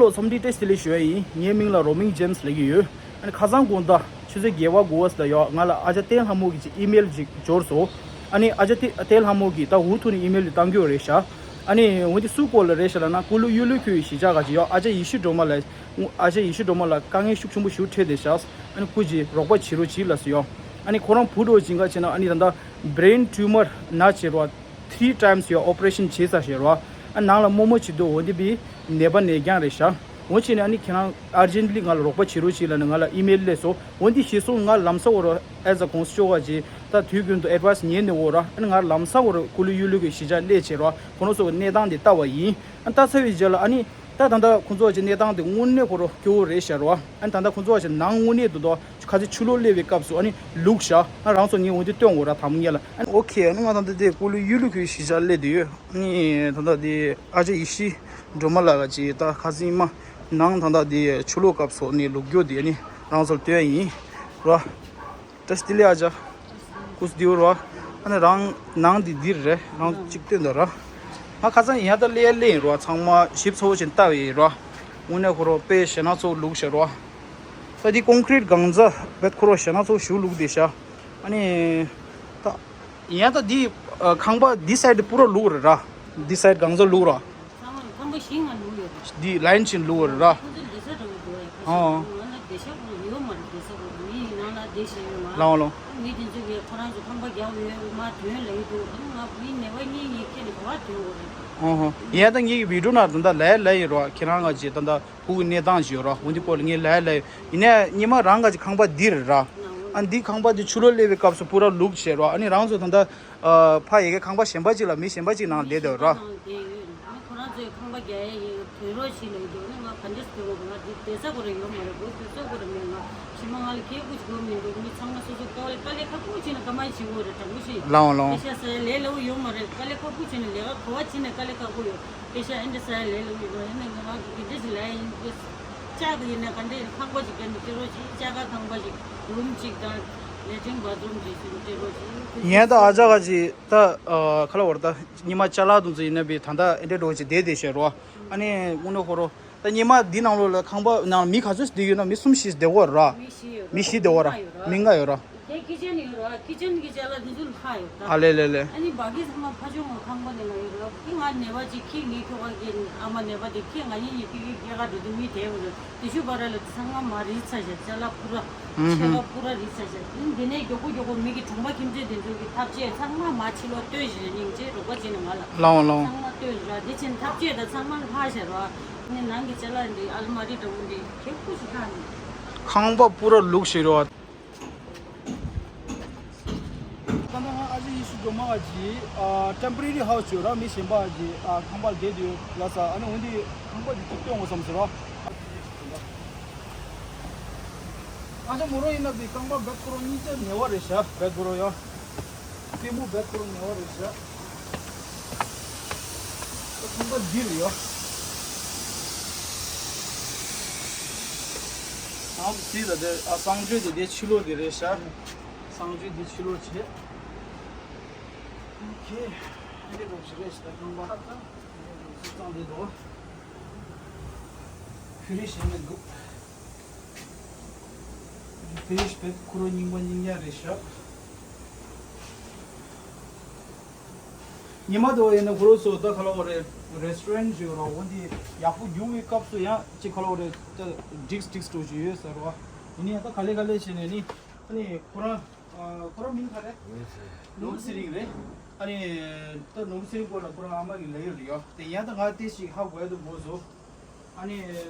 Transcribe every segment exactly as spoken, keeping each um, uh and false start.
ལོ་འཚམས་འདྲི་བཀྲ་ཤིས་བདེ་ལེགས་ཞུ་ཡ་ཡིན། ངའི་མིང་ལ་རོ་མིང་ཇེམ་སི་ལབ་ཀྱི་ཡོད། ཨ་ནི་ཁ་སང་དགོང་དག་ཆུ་ཚོད་བརྒྱད་པ་དགུ་པ་ཙམ་ལ་ཡོད། ང་ལ་ཨ་ཅག་ཏེ་ལྷ་མོ་གིས་ཅིག་ཨི་མེལ་ཅིག་འབྱོར་སོང་། ཨ་ནི་ཨ་ཅག་ཏེ་ཏེ་ལྷ་མོ་གིས་ད་འུ་ཐུག་ནས་ཨི་མེལ་དེ་བཏང་གི་ཡོད་རེད་ཤག། ཨ་ནི་འོན་ཏེ་སུ་སྐོར་ལ་རེད་ཤག་ལབ་ན། ཀུ་ལུ་གཡུ་ལོ་ཁུལ་གཞིས་ཆགས་ག་ཅིག་ཡོད། ཨ་ཅག་ཡེ་ཤེས་སྒྲོལ་མ་ལགས། ཨ་ཅག་ཡེ་ཤེས་སྒྲོལ་མ་ལགས་དཀའ་ངལ་ཤུགས་ཆེན་པོ་ཞིག་འཕྲད་བསྡད་ཤག། ཨ་ནི་སྐུ་མཁྱེན་རོགས་པ་བྱེད་རོགས་གྱིས་ལབ་སོང་ཡོད། ཨ་ནི་ཁོ་རང་བུ་འགྲོ་ཅིང་ག་བྱས་ན། ཨ་ནི་ད་ལྟ་brain tumor ན་བྱས་རོགས། three times ཡོད། ཨོ་པ་རེ་ཤན་བྱས་ཚར་ཤག་རོ། ཨ་ནང་ལ་རྨོ་མོ་བྱེད་དུས་འོ་འདི་བི་ནད་པ་ནད་རྐྱང་རེད་ཤག། འོ་བྱས་ནས་ཨ་ནི་ཁྱེད་རང་urgently ང་ལ་རོགས་པ་བྱེད་རོགས་གྱིས་ལབ་ནས་ང་ལ་ཨི་མེལ་སླེབས་སོང་། འོ་འདི་ཤེས་སོང་། ང་ལམ་སང་འོ་རོ་as a ཁོང་ཚོ་ཅོག་ག་ཅིག་ད་དུས་རྒྱུན་དུ་ཨེ་ཌི་ཝའི་སི་ཉན་ནས་འོ་རོ། ཨ་ནི་ང་ལམ་སང་འོ་རོ་ཀུ་ལུ་གཡུ་ལོ་གི་གཞིས་ཆགས་སླེབས་བྱས་རོ། ཁོང་ཚོ་གི་གནས་སྟངས་དེ་ལྟ་བ་ཡིན། ཨ་ལྟ་ཚར་བའི་རྗེས་ལ་ཨ་ནི་ད་ད་ལྟ་ཁོང་ཚོ་གི་གནས་སྟངས་དེ་དངོས་གནས་ཁོ་རོ་སྐྱོ་བོ་རེད་ཤག་རོ། ཨ་ནི་ད་ལྟ་ཁོང་ཚོ་གི་ནང་དངོས་གནས་དུ་དོ་ཁ་ཚིག་ཆུ་ལོག་སླེབས་པའི་སྐབས་སུ་ཨ་ནི་ལུག་ཤག། ང་རང་ཚོ་ངས་འོ་འདི་སྟོན་འོ་ར་དམ་ངེས་ལ། ཨ་ནི་ཨོ་ཁེ། ཨ་ནི་ང་ད་ལྟ་དེ་ཀུ་ལུ་གཡུ་ལོ་ཁུལ་གཞིས་ཆགས་སླེབས་བསྡད་ཡོད། ཨ་ནི་ད་ལྟ་དེ་ཨ་ཅག་ཡེ་ཤེས་སྒྲོལ་མ་ལགས་ཀྱིས་ད་ཁ་སང་མ་ནང་ད་ལྟ་དེ་ཆུ་ལོག་སྐབས་སུ་ནི་ལུག་རྒྱུ་དེ་ཨ་ནི་རང་ཚོར་སྟོན་ཡིན་རོ། བཀྲ་ཤིས་བདེ་ལེགས་ཨ་ཅག། སྐུ་གཟུགས་བདེ་པོ་རོ། ཨ་ནི་རང་ནང་འདི་འདིར་རེད། རང་གཅིག་སྟོན་དང་ར། ང་ཁ་སང་ཡིན་ཡ་ད་ལས་ལས་ཡིན་རོ། ཚང་མ་ཞིབ་ཚགས་པོ་བྱས་ལྟ་བའི་རོ། དངོས་གནས་ཁོ་རོ་དཔེ་ཞེ་ན་ཚོ་ལུག་ཤག་རོ། ད་འདི་ཀོང་ཀྲིད་སྒང་ཚ་བེད་ཁོ་རོ་ཞེ་ན་ཚོ་ཞུ་ལུག་དེ་ཤག། ཨ་ནི་ད་ཡིན་ཡ་ད་འདི་ཁང་པ་འདི་སའི་ཌི་པུ་ར་ལུག་རེད་ར། འདི་སའི་ཌི་སྒང་ཚ་ལུག་རོ། ཚང་མ་ཁང་པ་བཞི་ལྔ་ལུག་ཡོད་རེད། འདི་ལའིན་ཆེན་ལུག་རེད་ར། ཁོ་ཚོ་བསྡད་ས་འདྲ་བོ་འདུག་ཨེ། ཁ་ཤས་ཨོ། ང་ལ་བསྡད་ས་ཁོ་ཡོད་མ་རེད། བསྡད་ས་ཁོ་མི་ཡི་ནང་ལ་བསྡད་ཤེས་ཡོད་མ་རེད། ལའོ་ལའོ། མི་དེ་ཚོ་གིས་ཁོ་རང་ཚོ་ཁང་པ་རྒྱག་ཡོད་མ་དོན་ལ་ཡོད་འདུག། ཨ་ང་བུའི་ནད་པ་གཉིས་གཉིས་ཁྱེར་ནས་ག་པར་ཐོན་དགོས་རེད། ཨོ་ཧོ། ཡིན་ཡ་ད་ངའི་བི་ཌིའོ་ནང་ད་ལྟ་ལའི་ལའི་ཡིན་རོགས། ཁྱེད་རང་ང་ཅིག་ད་ལྟ་བུ་གི་གནས་སྟངས་ཅིག་ཡོད་རོགས། འོ་འདི་སྐོར་ལ་ངས་ལའི་ལའི་ཡིན་ནས་ཉི་མ་རང་ང་ཅིག་ཁང་པ་འདི་རེད་ར། ཨ་འདི་ཁང་པ་འདི་ཆུ་ལོག་སླེབས་པའི་སྐབས་སུ་པུ་ར་ལུག་བྱས་རོགས། ཨ་ནི་རང་ཚོ་ད་ལྟ་ཨ་ཕ་ཡི་གེ་ཁང་པ་གཞན་པ་ཅིག་ལ་མི་གཞན་པ་ཅིག་ནང་བསྡད་བསྡད་ར། ཁོ་རང་ཚོའི་ཁང་པ་རྒྱག་ཡས་ཡིན་ཐོན་རོགས་བྱེད་ལ་ཡོད་ན་ང་ག་འདྲས་སེ་ཐོན་དགོས། ང་འདི་བསྡད་ས་ཁོ་རང་ཡོད་མ་རེད། སྒོ་ཕྱེ་ས་ཁོ་རང་མེད། ང་ཕྱི་མ་ང་ལ་ཁེ་ཁུ་ཅིག་དགོས་མི་འདུག། མི་ཚང་མ་སོ་སོ་དཀའ་ལས་དཀའ་ལས་ཁག་པོ་བྱས་ན་ཀ་མ་བྱེད་དགོས་རེད། དྲང་པོ་བཤད་ཡིན། ལའོ་ལའོ། སྐད་ཆ་ཟ་ཡ་ལས་སླ་པོ་ཡོད་མ་རེད། དཀའ་ལས་ཁག་པོ་བྱས་ན་ལས་ཀ་ག་པར་བྱས་ན་དཀའ་ལས་ཁག་པོ་ཡོད། སྐད་ཆ་ཨེ་འདྲ་ཟ་ཡ་ལས་སླ་པོ་ཡོད་མ་རེད། ཡིན་ན་ང་རང་གི་འདི་འདྲས་ཞིག་ལས་ཡིན། ལྕགས་ཀྱི་ཡིན་ན་ག་འདྲས་ཁང་པ་ཞིག་ག་འདྲས་སྟེར་རོགས་བྱེད། ལྕགས་ཁང་ཁང་པ་ཞིག་རུམ་གཅིག་དང་ལེ་ཊིན་བྷ་ཐི་རུམ་གཅིག་ཞིག་སྟེར་རོགས་བྱེད། ཡིན་ད་ཨ་ཅག་ག་ཅིག་ད་ཁ་ལ་བར་ད་ཉི་མ་ཅ་ལག་དུང་ཚོ་ཡིན་ན་བི་ད་ད་ཨེ་འདྲས་འགྲོ་བྱེད་བསྡད་བསྡད་བཤད་རོགས། ཨ་ནི་དངོས་གནས་ཁོ་རོ་ད་ཉི་མ་འདི་ནང་ལོགས་ལ་ཁང་པ་ནང་མི་ག་ཚོད་བསྡད་ཡོད་ན། མི་གསུམ་བཞི་བསྡད་ཡོད་ར། མི་བཞི་ཡོད་ར། མི་བཞི་བསྡད་ཡོད་ར། མི་ལྔ་ཡོད་ར། མི་ལྔ་ཡོད་ར། དེ་ཁི་ཆན་ཡོད་ར། ཁི་ཆན་གྱི་ཅ་ལག་དེ་ཚོ་ལྷག་ཡོད་ད། ཨ་ལེ་ལེ་ལེ། ཨ་ནི་བ་གི་ཚང་མ་ཕ་ཆུང་ངོ་ཁང་པ་ནས་ང་ཡོད་ར། ཁི་ང་ནད་པ་ཅིག་ཁི་ངའི་ཁྱོ་ག་གི་ཨ་མ་ནད་པ་དེ་ཁི་ང་གཉིས་གཉིས་ཁི་ཁི་སྐྱེལ་ག་འགྲོ་དུས་མི་དེ་ཡོད་ར། དེ་ཤུ་བ་ར་ལ་དེ་ཚང་མ་མ་རིལ་ཚར་བཞག། ཅ་ལག་ཕུ་ར། ཨུམ་ཆེ་ཧུམ། བ་ཕུ་ར་རིལ་ཚར་བཞག། ཨ་ནི་དེ་ནས་མགྱོགས་པོ་མགྱོགས་པོ་མི་གི་གྲོང་པ་ཁྱིམ་མཚེས་དེ་ཚོ་གི་ཐབ་ཆས་ཚང་མ་མ་ཕྱི་ལོགས་སྟོན་བཞག་ནི་ཅེ་རོགས་པ་བྱས་ནས་ང་ལ་ལའོ་ལའོ། ཚང་མ་སྟོན་བཞག་ར། དེ་ཕྱིན་ཐབ་ཆས་དང་ཚང་མ་ལྷག་བཞག་ར། ཨ་ནི་ནང་གི་ཅ་ལག་འདི་ཨལ་མ་རི་འདྲ་བོ་འདི་ཁེ་ཁུ་ཞིག་ལྷག་ནི། ཁང་པ་པུ་ར་ལུག་ཤི་རོ། ད་ནང་ཨ་ཅག་ཡེ་ཤེས་སྒྲོལ་མ་ག་ཅིག་ཨ་ཊེམ་པོ་རེ་རི་ཧའུ་སི་ཅིག་ཡོད་ར། མི་གཞན་པ་ག་ཅིག་ཨ་ཁང་པ་ལ་བསྡད་དུས་ལ་ས། ཨ་ནི་འོན་ཏེ་ཁང་པ་འདི་ཅིག་སྟོན་དགོས་བསམ་ཟེར་ར། ཨ་ཅག་མོ་རང་ཡིན་ན་བི་རྐང་པ་བེད་ཁོ་རང་གཉིས་ཆ་ཉེ་བ་རེད་ཤག། བེད་ཁོ་རང་ཡ། རྩེད་མོ་བེད་ཁོ་རང་ཉེ་བ་རེད་ཤག། ད་ཁང་པ་འདི་རེད་ཡ། ཨམ་སི་ལ་དེ་ཨ་གསང་སྤྱོད་དེ་དེ་ཕྱི་ལོགས་དེ་རེད་ཤག། གསང་སྤྱོད་དེ་ཕྱི་ལོགས་བྱས། ཨོ་ཁེ། ཨ་འདྲས་འགྲོ་ཞིག་རེད་ཤག། ད་ཁང་པ་སུ་གཙང་དེ་འདུག། ཕི་རི་ཤི་ཡང་མི་འདུག། ཕི་རི་ཤི་བེད་ཁོ་རང་རྙིང་པ་རྙིང་རྐྱང་རེད་ཤག། ཉི་མ་དེ་བ་ཡིན་ན་ཁོ་རང་ཚོ་ད་ག་ལ་བ་རེད། རེ་སི་ཊོ་རན་ཞིག་ཡོད་ར། འོ་འདི་ཡག་པོ་རྒྱུག་པའི་སྐབས་སུ་ཡང་ཅིག་ག་ལ་བ་རེད། ད་འགྲིག་འགྲིག་འགྲོ་ཞིག་ཡོད་ཟེར་བ། ཡིན་ནའི་ད་ག་ལེ་ག་ལེ་བྱས་ནས་ནི་ཨ་ནི་ཁོ་རང་ཨ་ཁོ་རང་མིང་ག་རེད། ནོར་ཚེ་རིང་རེད། ཨ་ནི་ད་ནོར་ཚེ་རིང་སྐོར་ལ་ཁོ་རང་ཨ་མ་གིས་ལབ་ཡོད་རེད་ཡ། དེ་ཡང་ད་ང་དེ་ཞིག་ཧ་གོ་ཡ་ད་གོ་སོང་། ཨ་ནི་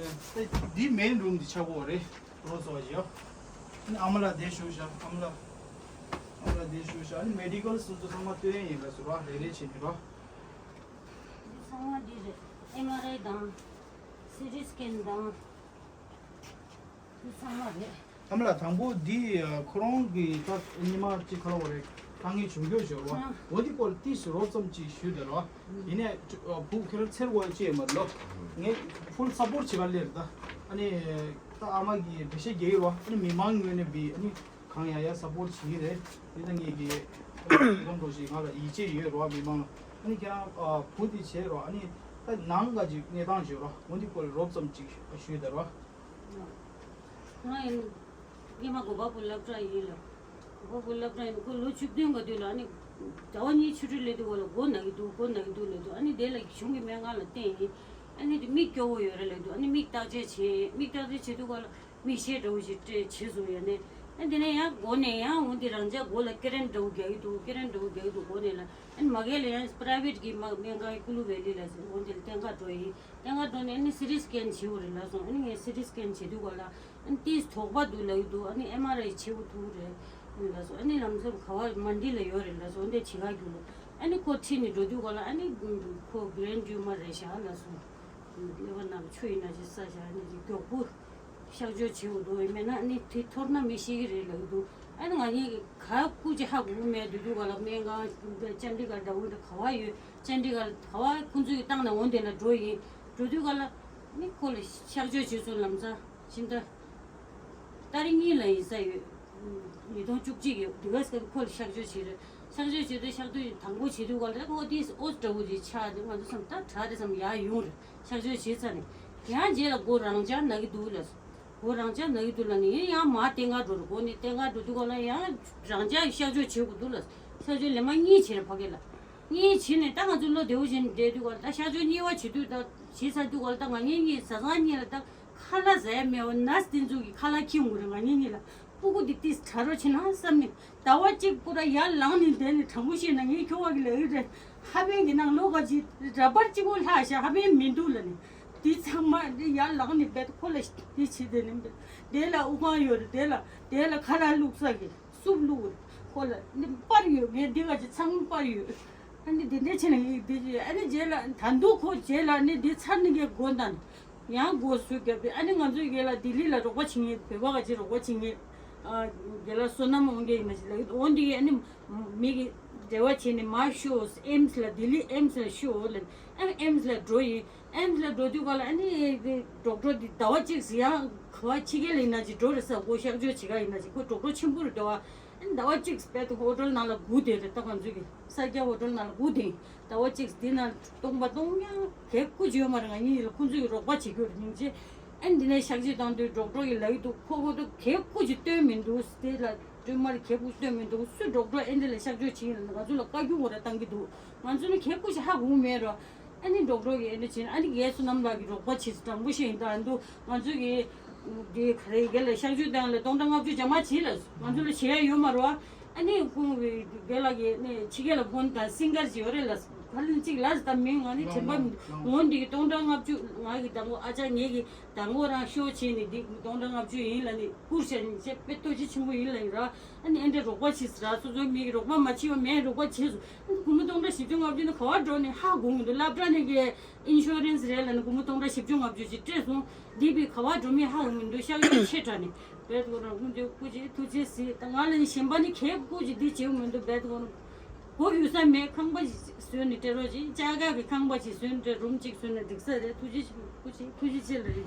ད་འདི་མེན་རུམ་འདི་ཆགས་ཀྱི་ཡོད་རེད། རོ་སོ་ཡོ། ཨ་ནི་ཨ་མ་ལགས་འདིར་བཞུགས་ཤག། ཨ་མ་ལགས། ཨ་མ་ལགས་འདིར་བཞུགས་ཤག། ཨ་ནི་མེ་ཌི་ཀལ་སོ་སོ་ཚང་མ་སྟོན་ཡིན་ལ་ཟེར་བ། རེ་རེ་བྱས་ནས་རོ། འདི་ཚང་མ་འདི་རེད། ཨེམ་ཨར་ཨའི་དང་། སི་ཊི་སི་ཀེན་དང་། འདི་ཚང་མ་རེད། ཨ་མ་ལགས་དང་པོ་འདི་ཁོ་རང་གི་ད་ཉི་མ་གཅིག་ག་ལ་བ་རེད། དཀའ་ངལ་བྱུང་རྒྱུ་ཞོར་བ། ཨ། འོ་འདི་སྐོར་ཏིས་རོབ་ཙམ་ཅིག་ཞུས་དེ་རོ། ཡིན་ནའི་བུ་ཁྱེད་རང་འཚེར་བ་ཅི་ཡོད་མ་རེད་ལོ། ངས་ཕུལ་སབ་པོར་བྱེད་ག་སླེབས་ད། ཨ་ནི། ད་ཨ་མ་གིས་འགྲེལ་བཤད་རྒྱག་གི་རེད་བ། ཨ་ནི་མི་མང་ངོས་ནས་བི་ཨ་ནི་གང་ཡང་ཡང་སབ་པོར་བྱེད་ཀྱི་རེད། དེ་ད་ངེད་ཀྱི་ལམ་འགྲོ་ཞིག་ང་ལ་ཡིད་ཆེས་ཡོད་རེད་བ། མི་མང་ལ་ཨ་ནི་ཁྱེད་རང་བུ་དེ་བྱས་རེད་བ། ཨ་ནི་ད་ ནང་ག་ཅིག་གནས་སྟངས་ཞུ་རོགས། འོ་འདི་སྐོར་རོབ་ཙམ་ཅིག་ཞུས་དང་རོགས། ང་ཡིན། སྔོན་མ་གོ་པ་པོ་སློབ་གྲྭ་ཡིན་ལ། གོ་པ་པོ་སློབ་གྲྭ་ཡིན། ཁོ་ལོ་བཅུ་བདུན་ག་དུས་ལ་ཨ་ནི། ཟླ་བ་གཉིས་ཆུ་ཚོད་སླེབས་དུས་ག་ལ་མགོ་ན་གི་འདུག་མགོ་ན་གི་འདུག་ལབ་དུས་ཨ་ནི་དེ་ལ་གཞུང་གི་སྨན་ཁང་ལ་བསྟན་ཡིན། ཨ་ནི་དེ་མིག་སྐྱོ་བོ་ཡོད་རེད་ལབ་དུས་ཨ་ནི་མིག་བརྟག་དཔྱད་བྱས། མིག་བརྟག་དཔྱད་བྱེད་དུས་ག་ལ་མིག་ཤེལ་འདྲ་བོ་ཞིག་སྤྲད་བྱས་སོང་ཡ་ནས། ཨ་དེ་ནས་ཡང་མགོ་ནས་ཡང་འོ་འདི་རང་ཅག་མགོ་ལ་ཀེ་རན་འདྲ་བོ་རྒྱག་གི་འདུག་ཀེ་རན་འདྲ་བོ་རྒྱག་གི་འདུག་མགོ་ནས་ལ། ཨ་ནི་མ་གི་ལ་ཡང་པ་རའི་ཝེཊ་གི་མ་སྨན་ཁང་ཀུ་ལུ་ཝེ་ལི་ལ་ཟེར་འོ་འདི་ལ་བསྟན་ག་འགྲོ་ཡིན། བསྟན་ག་འགྲོ་ནས་ཨ་ནི་སི་ཊི་སི་ཀེན་བྱེད་དགོས་རེད་ལབ་སོང་། ཨ་ནི་ངས་སི་ཊི་སི་ཀེན་བྱེད་དུས་ག་ལ། ཨ་ནི་ཏིས་དོགས་པ་འདུག་ལབ་ཀྱི་འདུག་ཨ་ནི་ཨེམ་ཨར་ཨའི་བྱེད་དགོས་ཐུག་རེད་ལབ་སོང་། ཨ་ནི་ལམ་སང་ག་བ་མན་ཌི་ལ་ཡོད་རེད་ལབ་སོང་། འདི་བྱེད་ག་རྒྱུགས་ལ། ཨ་ནི་ཁོ་ཁྲིད་ནས་འགྲོ་དུས་ག་ལ་ཨ་ནི་ཁོ་བྷི་རེན་ཊིའུ་མར་རེད་ཤག་ལབ་སོང་། ཀླད་པ་ནང་ཆུ་ཡིན་ན་ཅིག་ཟ་ཤག་ཨ་ནི་ཅིག་མགྱོགས་པོ་གཤག་བཅོས་བྱེད་དགོས་འདུག་ཡིན་མིན་ན་ཨ་ནི་དེ་འཐོར་ན་མི་ཤེས་ཀྱི་རེད་ལབ་ཀྱི་འདུག་ཨ་ནི་ང་གཉིས་ཀྱིས་ག་སྐུ་མཁྱེན་ཧ་གོ་གི་མེད། འགྲོ་དུས་ག་ལ་སྨན་ཁང་ཅན་ཌི་གར་འདྲ་བོ་འདྲ་ག་བ་ཡོད། ཅན་ཌི་གར་ག་བ་ཁོང་ཚོས་བཏང་ནས་འོ་འདི་ལ་འགྲོ་ཡིན། འགྲོ་དུས་ག་ལ་ནི་ཁོ་ལ་གཤག་བཅོས་བྱས་སོང་། ལམ་སང་ཕྱི་ཟླ། ཏ་རིག་གཉིས་ལ་ཡིན་ས་ཡོད། ཉིས་སྟོང་བཅུ་གཅིག་གི་འདི་ག་སྐབས་ཁོ་ལ་གཤག་བཅོས་བྱས་རེད། གཤག་བཅོས་བྱས་དུས་གཤག་དུས་དང་པོ་བྱེད་དུས་ག་ལ་ཨོ་དེ་ཨོ་འདྲ་བོ་དེ་ཆགས་དེ་ང་ཚོ་བསམ་ད་དྲག་རེད་བསམ། ཡར་ཡོང་རེད། གཤག་བཅོས་བྱས་ཚར་ནས་ཡང་རྗེས་ལ་མགོ་རང་འཇགས་ན་གི་འདུག་ལབ། མགོ་རང་འཇགས་ན་གི་འདུག་ལབ་ནས་ཡིན་ཡང་མར་བསྟན་ག་འགྲོ་རེད། མགོ་ནས་བསྟན་ག་འགྲོ་དུས་ག་ལ་ཡང་རང་འཇགས་གཤག་བཅོས་བྱེད་དགོས་འདུག་ལབ། གཤག་བཅོས་ལན་མ་གཉིས་བྱས་རེད་ཕ་གི་ལ། གཉིས་བྱས་ནས་ད་ང་ཚོ་བློ་བདེ་བོ་བྱས་ནས་བསྡད་དུས་ག་ལ་ད་གཤག་བཅོས་གཉིས་པ་བྱེད་དུས་ད་བྱས་ཚར་དུས་ག་ལ་ད་ང་གཉིས་གཉིས་བཟའ་ཚང་གཉིས་ལ་ད་ཁ་ལག་ཟ་ཡ་མེད་པ་ནས་དེ་ཚོ་གི་ཁ་ལག་ཁྱེར་འོང་གི་རེད། ང་གཉིས་གཉིས་ལ་སྤུ་གུ་འདི་ཏིས་དྲག་རོགས་བྱེད་ན་བསམ་ནས་ཟླ་བ་གཅིག་པུ་ར་ཡར་ལངས་ནས་བསྡད་ནས་དྲང་པོ་བཤད་ན་ངས་ཁྱོ་བ་གི་ལབ་ཡོད་རེད། ཧ་པན་གི་ནང་ལོགས་ག་ཅིག་ར་པར་གཅིག་པོ་ལྷག་བཞག་ཧ་པན་མི་འདུག་ལབ་ནས་དེ་ཚང་མ་འདི་ཡར་ལངས་ནས་བསྡད། ཁོ་ལ་དེ་བྱེད་དེ་ནས་བསྡད། དེ་ལ་དབུགས་ཁང་ཡོད་རེད། དེ་ལ་དེ་ལ་ཁ་ལག་བླུགས་ས་གི་སུབ་བླུགས་རེད། ཁོ་ལ་འདི་པར་ཡོད། ངས་འདི་ག་ཅིག་ཚང་མ་པར་ཡོད། ཨ་ནི་འདི་འདྲ་བྱས་ན་ཡིན་འདི་ཅི། ཨ་ནི་རྗེས་ལ་ད་དུང་ཁོ་རྗེས་ལ་ནི་འདི་ཚར་ནི་གའི་སྒོ་ནས་ཡང་སྒོ་ཟུར་བརྒྱབ་པས། ཨ་ནི་ང་ཚོའི་རྒན་ལགས་ལྡི་ལི་ལ་རོགས་པ་བྱེད་མཁན། བོད་པ་ག་ཅིག་རོགས་པ་བྱེད་མཁན། ཨ་རྒན་ལགས་བསོད་ནམས་དབང་རྒྱལ་ཡིན་ན་ཞིག་ལབ་ཀྱི་འདུག་འོ་འདི་ཡིས་ཨ་ནི་མི་གི་འབྲེལ་བ་བྱས་ནས་མར་ཤོག་ཨེམ་སི་ལ། ལྡི་ལི་ཨེམ་སི་ལ་ཤོག་ལབ་ནས་ཨ་ནི་ཨེམ་སི་ལ་འགྲོ་ཡིན། ཨེམ་སི་ལ་འགྲོ་དུས་ག་ལ་ཨ་ནི་ཌོག་ཊར་འདི་ཟླ་བ་གཅིག་ཙམ་ཡང་ག་བ་ཕྱི་རྒྱལ་ལ་ཡིན་ན་ཅིག་འགྲོ་རེད་ས། སྒོ་གཤག་བཅོས་བྱེད་ག་ཡིན་ན་ཅིག་ཁོ་ཌོག་ཊར་ཆེན་པོ་རེད་འདུག་ཨ་ནི་ཟླ་བ་གཅིག་པད་ཧོ་ཊེལ་ནང་ལ་སྒུག་བསྡད་རེད། ད་ང་ཚོའི་གི་ས་སྐྱ་ཧོ་ཊེལ་ནང་ལ་སྒུག་བསྡད། ཟླ་བ་གཅིག་འདི་ནང་སྟོང་པ་སྟོང་ཡང་གད་ཁུ་ཅིག་ཡོད་མ་རེད། ང་གཉིས་ལ་ཁོང་ཚོས་གི་རོགས་པ་བྱེད་རྒྱུ་རེད་སྙིང་རྗེ། ཨ་ནི་འདི་ནས་གཤག་བཅོས་བཏང་དུས་ཌོག་ཊར་གི་ལབ་ཀྱི་འདུག་ཁོ་ཁོ་ཚོ་གད་ཁུ་ཅིག་སྟོན་མི་འདུག་དེ་ལ་སྟོན་མ་རེད། གད་ཁུ་སྟོན་མི་འདུག་སུས་ཌོག་ཊར་ཨེ་འདི་ལ་གཤག་བཅོས་བྱེད་ཡིན་ལབ་ང་ཚོ་ལ་བཀའ་བཀྱོན་འོ་ར་བཏང་གི་འདུག་ང་ཚོ་ནི་གད་ཁུ་ཞིག་ཧ་གོ་མེད་རོ། ཨ་ནི་ཌོག་ཊར་གིས་ཨེ་འདྲ་བྱས་ན་ཨ་ནི་རྒན་བསོད་ནམས་ལགས་ཀྱིས་རོགས་པ་བྱས་ཙང་དྲང་པོ་བཤད་ཡིན། ད་ཨ་འདུག་ང་ཚོ་གི་འདི་ག་རེ་རྒན་ལགས་གཤག་བཅོས་བཏང་ལ་སྟོང་ཕྲག་ལྔ་བཅུ་རྒྱ་མ་བྱས་ལ་ང་ཚོ་ལ་བྱེད་ཡ་ཡོད་མ་རོ། ཨ་ནི་ཁོང་གི་རྒན་ལགས་ཀྱིས་ནི་ཕྱི་རྒྱལ་ལ་ཕོན་དང་སིང་གར་ཅིག་ཡོད་རེད་ལ་ཕ་ལན་གཅིག་ལ་ད་མིང་ང་ནི་དྲན་པ་མི་འདུག་འོ་འདི་གི་སྟོང་ཕྲག་ལྔ་བཅུ་ང་གི་དང་པོ་ཨ་ཅག་ངེད་ཀྱི་དང་པོ་རང་ཤོ་བྱས་ནས་འདི་སྟོང་ཕྲག་ལྔ་བཅུ་ཡིན་ལ་ནི་བསྐུར་བྱས་ནས་བྱས་དཔེ་ཐུགས་རྗེ་ཆེན་པོ་ཡིན་ལ་ཡིན་ར། ཨ་ནི་ཨེ་འདྲ་རོགས་པ་བྱས་ཟེར་ར། སོ་སོའི་མི་གི་རོགས་པ་མ་བྱས་པ་མེད་རོགས་པ་བྱས་སོང་། ཨ་ནི་སྒོར་མོ་སྟོང་ཕྲག་བཞི་བཅུ་ལྔ་བཅུ་ནི་ག་བ་འགྲོ་ནས་ཧ་གོ་མི་འདུག་སློབ་གྲྭ་ནས་གི་ཨིན་ཤོ་རན་སི་རེད་ལ་ནི་སྒོར་མོ་སྟོང་ཕྲག་བཞི་བཅུ་ལྔ་བཅུ་ཅིག་སྤྲད་སོང་། འདི་བི་ག་བ་འགྲོ་མིན་ཧ་གོ་མི་འདུག་གཤག་བཅོས་ཆེ་དྲགས་ནས་བེད་ཀོ་རང་ཁོང་ཚོའི་སྐུ་མཁྱེན་ཐུགས་རྗེ་གཟིགས། ད་ང་ལ་ནི་གཞན་པ་ནི་གད་ཁུ་ཅིག་འདི་བྱེད་མི་འདུག་བེད་ཀོ་རང་སྒོ་ཡོད་ས་མེད། ཁང་པ་ཞིག་བཟོས་ནས་སྤྲད་རོགས་ཅིག་ལྕགས་སྒར་གྱི་ཁང་པ་ཞིག་བཟོས་ནས་སྤྲད། རུམ་གཅིག་བཟོས་ན་འགྲིག་ས་རེད། ཐུགས་རྗེ་ཆེ། སྐུ་མཁྱེན་ཐུགས་རྗེ་ཆེ་ལ་རེད།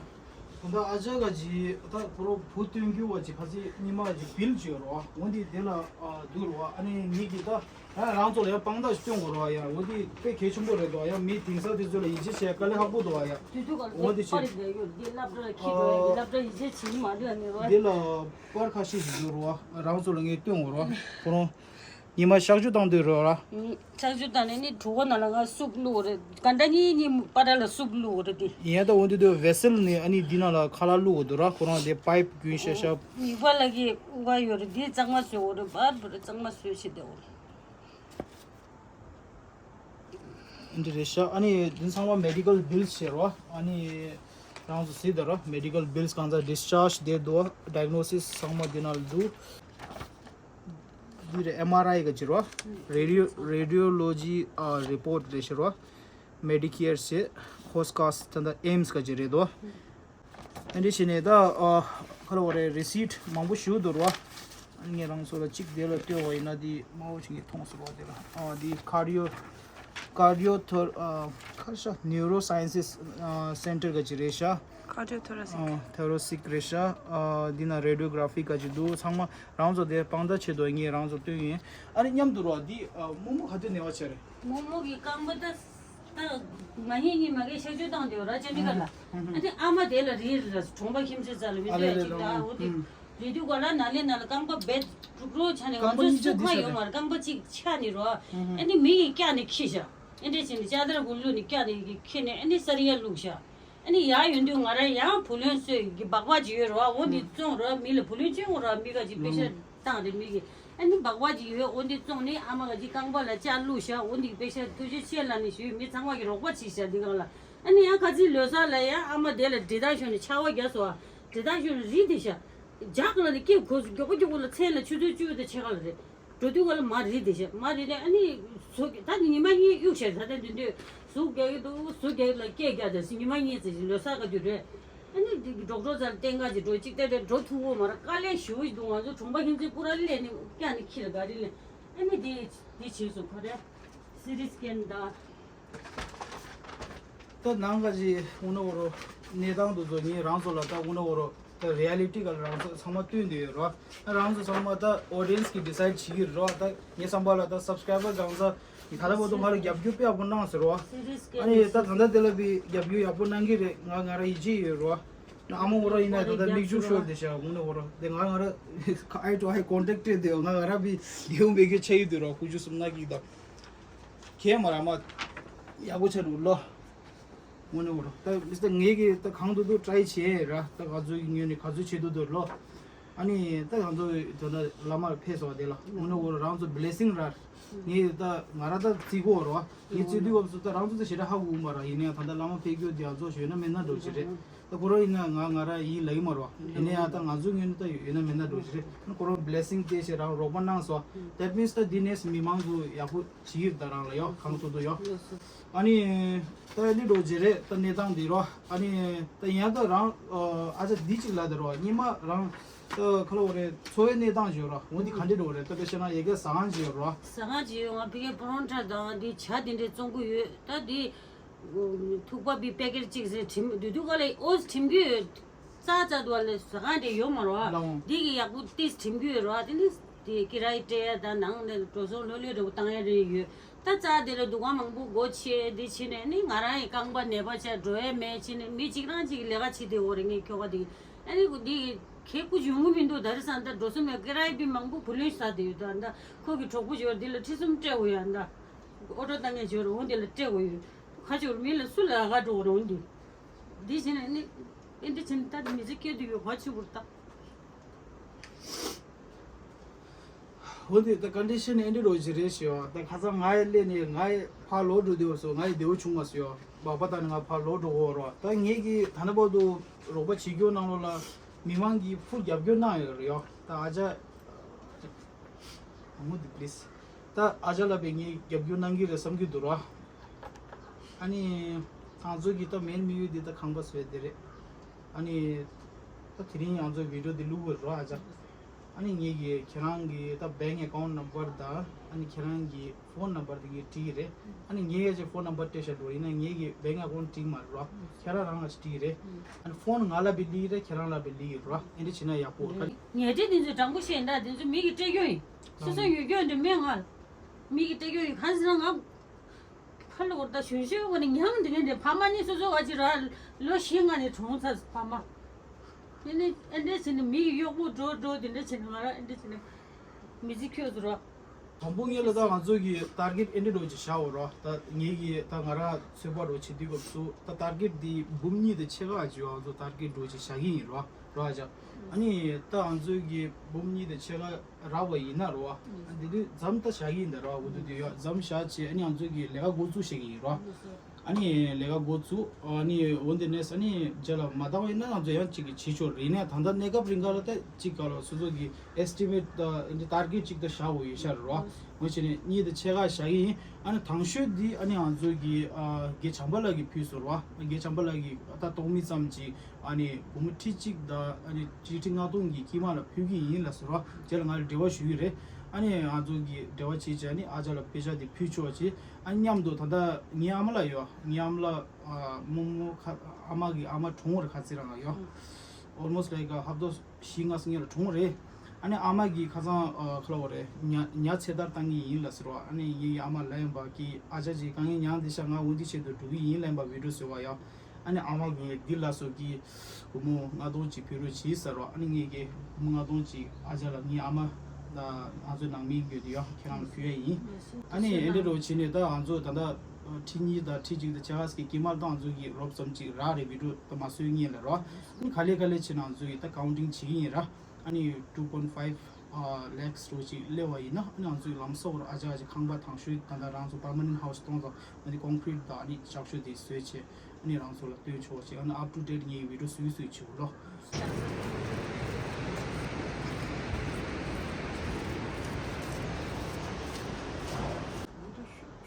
ད་ཨ་ཅག་ག་ཅིག་ད་ཁོ་རང་བུ་སྟོན་རྒྱུ་བ་ཅིག་ཁ་ཚིག་ཉི་མ་ཅིག་བིལ་ཅིག་ཡོད་རོ། འོ་འདི་དེ་ལ་ཨ་འདུག་རོ། ཨ་ནི་ངེད་ཀྱི་ད་ཨ་རང་ཚོ་ལ་ཡང་དཔང་རྟགས་ཤིག་སྟོན་དགོས་རོ། ཡ་འོ་འདི་དཔེ་གལ་ཆེན་པོ་རེད་དོ། ཡ་མི་དེང་སང་དེ་ཚོ་ལ་ཡིད་ཆེས་བྱེད་དཀའ་ལས་ཁག་པོ་འདུག་ཡ། དུས་ཚོད་ག་འོ་འདི་ལ་པར་ཅིག་རེ་ཡོད་འདི་སློབ་གྲྭ་ལ་ཁྱེར་འགྲོ་ཡ་གི་སློབ་གྲྭ་ཡིད་ཆེས་བྱེད་མ་འདོད་ཡ་མེད་པ། འདི་ལ་པར་ཁ་ཤས་ཤིག་ཡོད་རོ། རང་ཚོ་ལ་ངས་སྟོན་དགོས་རོ། ཁོ་རང་ཉི་མ་གཤག་བཅོས་བཏང་དུས་རེད་ར། ཨུམ། གཤག་བཅོས་བཏང་ནས་ནི་གྲོད་ཁོག་ནང་ལ་ང་སུབ་བླུགས་རེད། ག་འདྲ་གཉིས་གཉིས་པ་ར་ལ་སུབ་བླུགས་རེད་དེ། ཡིན་ད་འོ་འདི་དུ་ཝེ་སེལ་ནི་ཨ་ནི་འདི་ནང་ལ་ཁ་ལག་བླུགས་འདུག་ར། ཁོ་རང་དེ་པའིབ་རྒྱུན་ཤ་ཤ། མིག་པ་ལ་གི་དབུགས་ཡོད་རེད། འདི་གཙང་མ་བཟོས་འོ་རེད། པར་བུ་རེད་གཙང་མ་བཟོས་བྱེད་དེ་འོ་རེད། འདི་རེད་ཤག་ཨ་ནི་འདི་ཚང་མ་མེ་ཌི་ཀལ་བིལ་ཟེར་བ། ཨ་ནི་རང་ཚོ་གཟིགས་དང་ར། མེ་ཌི་ཀལ་བིལ་གང་ཚ་ཌིས་ཅཱརཇ་དེ་འདུག་ཌའི་ག་ནོ་སིས་ཚང་མ་འདི་ནང་ལ་འདུག་འདི་རེད། ཨེམ་ཨར་ཨའི་ག་ཅི་རོ། རེ་ཌི་ཡོ་རེ་ཌི་ཡོ་ལོ་ཇི་ཨ་རི་པོར་ཊི་རེད་ཤག་རོ། མེ་ཌི་ཀེར་ཟེར། ཧོ་སི་ཀཱས་ད་ལྟ་ཨེམ་སི་ག་ཅི་རེད་དོ། ཨ་འདི་བྱས་ནས་ད་ཨ་ཁ་ལ་བ་རེད། རི་སིཊ་མང་པོ་ཞུ་འདུག་རོ། ཨ་ངས་རང་ཚོ་ལ་གཅིག་དེ་ལ་སྟོན་བ་ཡིན་ན་དེ་དམའ་བོ་ཞིག་ངས་མཐོང་སོང་བ་དེ་ལ། ཨ་འདི་ཀར་ཌི་ཡོ་ཀར་ཌི་ཡོ་ཐོ་ཨ་ཁ་ཤ་ནིའུ་རོ་སའེན་སིས་ཨ་སེན་ཊར་ག་ཅི་རེད་ཤག་ཀར་ཌི་ཡོ་ཐོ་ར་སིག་ཨ་ཐོ་ར་སིག་རེད་ཤག་ཨ་འདི་ན་རེ་ཌི་ཡོ་གྷ་ར་ཕིག་ག་ཅི་འདུག་ཚང་མ་རང་ཚོ་དེ་དཔང་རྟགས་ཆེད་དུ་ངས་རང་ཚོ་སྟོན་ཡིན། ཨ་ནི་མཉམ་དུ་རོ། འདི་ཨ་རྨོ་མོ་ག་དུས་ནད་པ་ཆགས་རེད། རྨོ་མོ་གི་རྐང་པ་ད། ད་མ་ཉེས་གཉིས་མ་གས་ཤ་ཆུ་བཏང་དེ་ར་ཅན་ཏི་ག་ལ། ཨ་ནི་ཨ་མ་དེ་ལ་རིལ་ར་གྲོང་པ་ཁྱིམ་མཚེས་ཚ་ལ་མི་ཨ་ལེ་འདོད་ལེ་ཅིག་ལ་ལོ། འོ་དེ་རིལ་དུས་ག་ལ་ན་ལེ་ན་ལ་རྐང་པ་བེད་དཀྲུག་རོ་ཆ་ནས་ང་རྐང་པ་ཚོ་གཉིས་སུ་ཅི་ཁ་ཡོད་མ་རེད། རྐང་པ་གཅིག་ཆག་ནི་རོ། ཨ་ནི་མི་ཡི་སྐྱག་ནས་ཁྱི་ཤ། ཨེ་འདྲས་བྱས་ནས་ལྕགས་དར་གུ་ལུ་ནས་སྐྱག་ནས་ཁྱི་ནས་ཨ་ནི་ས་རི་ཡ་བླུགས་ཤ། ཨ་ནི་ཡར་ཡོང་དུས་ང་རང་ཡང་བུ་ལོན་གསོས་ཀྱི་སྦག་སྦག་ཅིག་ཡོད་རོ། འོ་འདི་བཙོང་རོ། མི་ལ་བུ་ལོན་ཅིག་འོང་རོ། མི་ག་ཅིག་པེ་ཤ་བཏང་རེ་མི་གི། ཨ་ནི་སྦག་སྦག་ཅིག་ཡོད། འོ་འདི་བཙོང་ནས་ཨ་མ་ག་ཅིག་རྐང་པ་ལ་ལྕགས་བླུགས་ཤ། འོ་འདི་པེ་ཤ་ཐུགས་རྗེ་ཆེ་ལ་ནི་ཞུས། མི་ཚང་མ་གི་རོགས་པ་བྱས་ཤ་འདི་གང་ལ། ཨ་ནི་ཡང་ཁ་ཚིག་ལོ་གསར་ལ་ཡང་ཨ་མ་དེ་ལ་འདྲེ་ཐག་ཤོར་ནས་ཆར་པ་བརྒྱབ་སོ། འདྲེ་ཐག་ཤོར་ནས་རི་དེ་ཤ། ཇག་ལ་ནི་སྐེ་གོ་སོ་མགྱོགས་པོ་མགྱོགས་པོ་ལ་མཚན་ལ་ཆུ་ཚོད་བཅུ་དང་ཕྱེད་ཀ་ལ་རེད། འགྲོ་དུས་ག་ལ་མ་རེད་དེ་བྱས། མ་རེད་དེ་ཨ་ནི་ཟུག་ད་ནི་ཉི་མ་གཉིས་གཡུག་བྱས། ད་ལྟ་འདི་འདོད་ཟུག་རྒྱག་གི་འདུག་ཟུག་རྒྱག་ལ་སྐད་རྒྱག་དེ་ཉི་མ་གཉིས་ཙམ་ཞིག་ལོ་གསར་ག་དུས་རེད། ཨ་ནི་འདི་གི་ཌོག་ཊར་ཚ་ལ་བསྟན་ག་ཅིག་འགྲོ་གཅིག་བལྟས་བལྟས་འགྲོ་ཐུབ་ཀྱི་མ་རེད། དཀའ་ལས་ཞེ་པོ་ཞིག་འདུག་ང་ཚོ་གྲོང་པ་ཁྱིམ་མཚེས་སྤུ་ར་སླེབས་ནས་སྐྱ་ནས་ཁྱི་ལ་ག་རེ་ལས། ཨ་ནི་འདི་འདི་བྱས་སོང་ཁོ་རེ། སི་ཊི་སི་ཀེན་དང་། ད་ནང་ག་ཅིག་དབུ་ན་འོ་རོ་གནས་སྟངས་དུ་ཚོ་ངས་རང་ཚོ་ལ་ད་དབུ་ན་འོ་རོ་ད་རི་ཡ་ལི་ཊི་ག་ལ་རང་ཚོ་ཚང་མ་སྟོན་དུ་ཡོད་རོ། ད་རང་ཚོ་ཚང་མ་ད་ཨོ་ཌི་ཡེན་སི་གི་ཌི་སའིཌ་བྱེད་ཀྱི་རེད་རོ། ད་ངའི་བསམ་པ་ལ་ད་སབ་སི་ཀ་རའི་བར་གང་ཚ་ད་ལྟ་བར་དུ་ང་ལ་རྒྱབ་སྐྱོར་དཔེ་ཡག་པོ་གནང་ཟེར་རོ། ཨ་ནི་ད་ད་ལྟ་དེ་ལ་བི་རྒྱབ་སྐྱོར་ཡག་པོ་གནང་གི་རེད། ང་ང་ར་ཡིད་ཆེས་ཡོད་རོ། ད་ཨ་མ་འོ་ར་ཡིན་ན་ད་ལྟ་མིག་ཆུ་ཤོར་དེ་ཤ་དབུ་ན་འོ་རོ་དེ་ང་ང་ར་ཨའི་ཊུ་ཨའི་ཀོན་ཊེག་ཊི་དེ་ང་ང་ར་བི་ལེའུ་མེ་གི་ཆ་ཡི་དུ་རོ། ཁུ་ཆུ་སུམ་ན་གི་ད་ཁྱེད་མ་ར་མ་ཡག་པོ་ཆ་རུ་ལོ། དངོས་གནས་འོ་རོ། ད་མི་སྟ་ངེད་ཀྱིས་ད་གང་ཐུབ་ཐུབ་ཊ་རའི་བྱས་ར། ད་ང་ཚོའི་ངོས་ནས་ག་ཚོད་བྱེད་ཐུབ་ཐུབ་ལོ། ཨ་ནི་ད་ང་ཚོ་ད་ད་བླ་མར་ཕེབས་སོང་དེ་ལ་དངོས་གནས་འོ་རོ་རང་ཚོ་བི་ལེ་སིང་ར། ངས་ད་ང་ར་ད་བརྩི་གོ་རོ། ངས་བརྩི་དུས་སྐབས་སུ་ད་རང་ཚོ་ད་ཞེ་དྲག་ཧ་གོ་གི་མ་ར། ཡིན་ནའང་ད་ད་བླ་མ་ཕེབས་རྒྱུ་དེ་ང་ཚོ་ཞོད་ན་མེད་ན་འགྲོ་ཅི་རེད། ད་ཁོ་རང་ཡིན་ན་ང་ང་ར་ཡིན་ལ་ཡིན་མ་རོ། ཡིན་ནའང་ད་ང་ཚོའི་ངོས་ནས་ད་ཡོད་ན་མེད་ན་འགྲོ་ཅི་རེད། ཁོ་རང་བི་ལེ་སིང་དེ་ཞེ་རང་རོགས་པ་གནང་སོང་། That means ད་འདི་ནས་མི་མང་ཚོ་ཡག་པོ་བྱེད་ཀྱི་ད་རང་ལ་ཡོ་གང་ཐུབ་ཐུབ་ཡོ། ཨ་ནི་ད་ནི་འགྲོ་རྗེས་རེད། ད་གནས་སྟངས་འདི་རོ། ཨ་ནི་ད་ཡང་ད་རང་ཨ་ཅག་འདི་གཅིག་ལ་ད་རོ་ཉི་མ་རང་ད་ཁ་ལོ་རེད། འཚོ་བའི་གནས་སྟངས་བརྗོད་རོ། འོ་འདི་ག་འདྲ་འགྲོ་རེད། ད་དཔེ་བཤད་ན་ཡ་གི་ཟ་ཁང་ཅིག་ཡོད་རོ། ཟ་ཁང་ཅིག་ཡོད། ང་ཕ་གིའི་པོ་རོན་ཊ་དང་འདི་ཇ་འདི་འདྲས་བཙོང་གི་ཡོད། ད་འདི་ཐུག་པ་བི་པེ་ཀེ་ཊི་གཅིག་ཟེར་བྲིམ་དུས་དུས་ག་ལ་ཨོ་ཙི་བྲིམ་གི་ཡོད། རྩ་རྩ་དུ་བ་ལས་ཟ་ཁང་དེ་ཡོད་མ་རོ། ལའོ། འདི་གི་ཡག་པོ་ཏིས་བྲིམ་གི་ཡོད་རོ། དེ་ནི་དེ་ཀི་ར་ཡི་སྤྲད་ཡ་དང་ནང་ནས་འགྲོ་སོང་ལྷོད་ལྷོད་འདྲ་པོ་བཏང་ཡ་རེ་ཡོད། ད་རྩ་དེ་ལ་འདུ་ཁང་མང་པོ་སྒོ་ཕྱེ་དེ་ཕྱེ་ནས་ནི་ང་རང་ཡི་རྐང་པ་ནད་པ་ཆགས་འགྲོ་ཡ་མེད་ཕྱེ་ནས་མི་གཅིག་རང་གཅིག་ལས་ཀ་བྱེད་དེ་འོ་རེ་ངས་ཁྱོ་ག་དེ་ཨ་ནི་འདི་ཁེ་ཀུ་ཡོང་གི་མི་འདུག་ད་རེ་སང་ད་འགྲོ་སོང་མེད། ཀི་ར་ཡི་བི་མང་པོ་བུ་ལོན་ཟ་དེ་ཡོད། ད་ད་ཁོ་གི་གྲོགས་པོ་ཞོར་འདི་ལ་ཁྲི་གསུམ་སྤྲད་འོ་ཡ། ད་ཨོ་ཊོ་བཏང་ངས་ཞོར་འོ་འདི་ལ་སྤྲད་འོ་ཡོད། ཁ་ཆེ་བར་མི་ལ་སུ་ལ་ཨ་ག་འགྲོ་རུང་འདི། འདི་བྱས་ནས་ནི་ཨེ་འདྲ་བྱས་ནས་ད་མི་ཚེ་སྐྱེལ་དུ་ཡོད་ག་ཆུ་བུར་ད། འོ་འདི་ད་ཀོན་ཌི་ཤན་ཨེ་འདྲ་འགྲོ་གི་རེད་ཞེས་པ་ད་ཁ་སང་ང་ཡི་སླེབས་ནས་ང་ཡི་ཕར་ལོག་འགྲོ་དུས་སུ་ང་ཡི་བདེ་བོ་བྱུང་མ་སོང་ཡོ། སྦག་སྦག་ད་ནི་ང་ཕར་ལོག་འགྲོ་གོ་རོ། ད་ངེད་ཀྱི་ད་ནི་བར་དུ་རོགས་པ་བྱེད་རྒྱུ་ནང་ལོགས་ལ་མི་མང་གིས་ཕུར་རྒྱབ་སྐྱོར་གནང་ཡོད་རེད་ཡོ། ད་ཨ་ཅག་ཨ་མོ་འདི་པི་ལི་སི། ད་ཨ་ཅག་ལ་བས་ངས་རྒྱབ་སྐྱོར་གནང་གི་རེད་བསམ་གྱི་འདུག་ར། ཨ་ནི་ང་ཚོ་གི་ད་མེན་མི་ཡུལ་འདི་ད་ཁང་པ་བཟོས་དེ་རེད། ཨ་ནི་ད་དེ་རིང་ང་ཚོ་བི་ཌི་ཡོ་འདི་བླུག་དགོས་ར་ཨ་ཅག་ཨ་ནི་ངེད་ཀྱི་ཁྱེད་རང་གི་ད་bank account number དང་ཨ་ནི་ཁྱེད་རང་གི་phone number དེ་ངས་བྲིས་ཀྱི་རེད། ཨ་ནི་ངས་ཡ་ཅིག་phone number སྤྲད་བཞག་འགྲོ། ཡིན་ན་ངེད་ཀྱི་bank account བྲིས་མ་རེད་ར། ཁྱེད་རང་རང་ལ་བྲིས་ཀྱི་རེད། ཨ་ནི་phone ང་ལ་བི་ལི་རེད། ཁྱེད་རང་ལ་བི་ལི་ཡོད་ར། ཨེ་འདྲ་བྱེད་ན་ཡག་པོ་རེད། ངས་བྲིས་དེ་ཚོ་དྲང་པོ་བཤད་ཡིན་ད། དེ་ཚོ་མི་གི་སྤྲད་རྒྱུ་ཡིན། སོ་སོ་ཡོད་རྒྱུ་འདི་མེད་ང་། མི་གི་སྤྲད་རྒྱུ་ཡིན། གང་ཟེར་ན་ང་ཕ་ལོ་ད་གཞོན་གཞོན་བ་ནི་ཉམས་འདི་ངས་འདི་ཕ་མ་གཉིས་སོ་སོ་བ་ཅི་ར་ལོ་བཞི་ལྔ་ནས་གྲོངས་ཚར་ཕ་མ། དེ་ནི་ཨེ་འདྲ་བྱས་ནས་མི་གི་གཡོག་པོ་འགྲོ་འགྲོ་དེ་འདྲ་བྱས་ནས་ང་ར་ཨེ་འདྲ་བྱས་ནས་མི་ཚེ་འཁྱོལ་ཟེར་རོ། དང་པོ་ངེད་ལ་ད་ང་ཚོ་གི་target ཨེ་འདྲ་འགྲོ་ཅིག་བཞག་འོ་རོ། ད་ངེད་ཀྱི་ད་ང་ར་ཚོད་དཔག་འགྲོ་བྱེད་དུས་སྐབས་སུ་ད་target འདི་འབུམ་གཉིས་དང་ཕྱེད་ཀ་ཅིག་ང་ཚོ་target འགྲོ་ཅིག་བཞག་གི་ཡིན་རོ་རོ་ཨ་ཅག་ཨ་ནི་ད་ང་ཚོ་གི་འབུམ་གཉིས་དང་ཕྱེད་ཀ་རག་པ་ཡིན་ན་རོ། ཨ་འདི་དུས་མཚམས་ད་བཞག་གི་ཡིན་ད་རོ། འོ་དུ་དུ་ཡོ་མཚམས་བཞག་བྱས་ཨ་ནི་ང་ཚོ་གི་ལས་ཀ་འགོ་བཙུགས་བྱེད་ཀྱི་ཡིན་རོ། ཨ་ནི་ལས་ཀ་འགོ་བཙུགས། ཨ་ནི་འོ་འདི་ནས་ཨ་ནི་རྗེས་ལ་མ་འདང་བ་ཡིན་ན་ང་ཚོ་ཡང་གཅིག་གི་བྱེད་ཆོག་རེད། ཡིན་ནའི་ད་ལྟ་གནས་སྐབས་རིང་ག་ལ་ད་གཅིག་ག་ལ་སོ་སོ་གི་estimate ད་འདི་target གཅིག་ད་བཞག་འོ་ཡོད་ཤ་རེད་རོ། འོ་བྱས་ནས་གཉིས་དང་ཕྱེད་ཀ་བཞག་གི་ཡིན། ཨ་ནི་དང་ཤོས་འདི་ཨ་ནི་ང་ཚོ་གི་ཨ་རྒན་བྱམས་པ་ལགས་ཀྱིས་ཕུལ་སོང་རོ། རྒན་བྱམས་པ་ལགས་ཀྱིས་ད་སྟོང་མི་ཙམ་ཅིག་ཨ་ནི་སྒོར་མོ་ཁྲི་གཅིག་དང་ཨ་ནི་ཁྲི་ཁྲི་ལྔ་སྟོང་གི་དཀྱིལ་མ་ལ་ཕུལ་གི་ཡིན་ལབ་སོང་རོ། རྗེས་ལ་ང་ལ་འབྲེལ་བ་ཞུ་གི་རེད། ཨ་ནི་ང་ཚོ་གི་འབྲེལ་བ་བྱེད་བྱས་ཨ་ནི་ཨ་ཅག་ལ་དཔེ་ཆ་དེ་ཕུལ་ཆོག་བྱས། ཨ་ནི་མཉམ་དུ་ད་ལྟ་ངའི་ཨ་མ་ལགས་ཡོད། ངའི་ཨ་མ་ལགས་ཨ་རྨོ་མོ་ཁ་ཨ་མ་གི་ཨ་མ་གྲོངས་རེད་ཁ་ཚིག་རང་ལ་ཡོད། Almost like ཨ་ཧབ་ཏོ་བཞི་ལྔ་སྔོན་ལ་གྲོངས་རེད། ཨ་ནི་ཨ་མ་གིས་ཁ་སང་ཨ་ཁ་ལ་བ་རེད། ཉ་ཉ་ཚེ་ཐར་བཏང་གི་ཡིན་ལབ་ཟེར་བ། ཨ་ནི་ངའི་ཨ་མ་ལབ་ཡིན་པ་གི་ཨ་ཅག་ཅིག་དཀའ་ངལ་མྱངས་བསྡད་ཤག་ང་འོ་འདི་ཆེད་དུ་འགྲོ་གི་ཡིན་ལབ་ཡིན་པ་བི་ཌིའོ་བཟོས་པ་ཡ། ཨ་ནི་ཨ་མ་གིས་འདི་ལབ་སོང་གི་སྒོར་མོ་ལྔ་སྟོང་ཅིག་ཕུལ་རོགས་གྱིས་ཟེར་བ། ཨ་ནི་ངས་ཀྱི་སྒོར་མོ་ལྔ་སྟོང་ཅིག་ཨ་ཅག་ལ། ངའི་ཨ་མ་ལ་ང་ཚོའི་ནང་མི་ཡོད་དུས་ཡ་ཁྱེད་རང་ལ་ཕུལ་ཡ་ཡིན། ཨ་ནི་ཨེ་འདྲ་རོ་བྱས་ནས་ད་ང་ཚོ་ད་ལྟ་ཁྲི་གཉིས་དང་ཁྲི་གཅིག་དང་ཆ་ག་ཟིག་གི་དཀྱིལ་མ་ལ་ད་ང་ཚོ་གི་རོབ་ཙམ་ཅིག་རག་རེད། བི་ཌིའོ་ད་མ་བཟོས་ངེས་ལ་རོ། ཨ་ནི་ག་ལེ་ག་ལེ་བྱས་ན་ང་ཚོ་གི་ད་ཀའུན་ཊིང་བྱེད་ཀྱི་ཡིན་ར། ཨ་ནི་two point five lakhs རོ་ཅིག་སླེབས་པ་ཡིན་ན། ཨ་ནི་ང་ཚོའི་ལམ་སང་བར་ཨ་ཅག་ཅིག་ཁང་པ་དང་ཤོས་ད་ལྟ་རང་ཚོ་པར་མ་ནེན་ཊི་ཧའུ་སི་གཏོང་ཙང་། ཨ་ནི་ཀོང་ཀི་རིཊ་དང་ཨ་ནི་ལྕགས་ཤོག་དེ་བཟོས་བྱས། ཨ་ནི་རང་ཚོ་ལ་སྟོན་ཆོག་ཅིག་ཨ་ནི་ཨབ་ཊུ་ཌེཊ་ངའི་བི་ཌིའོ་བཟོས་བཟོས་བྱེད་འོ་ལོ།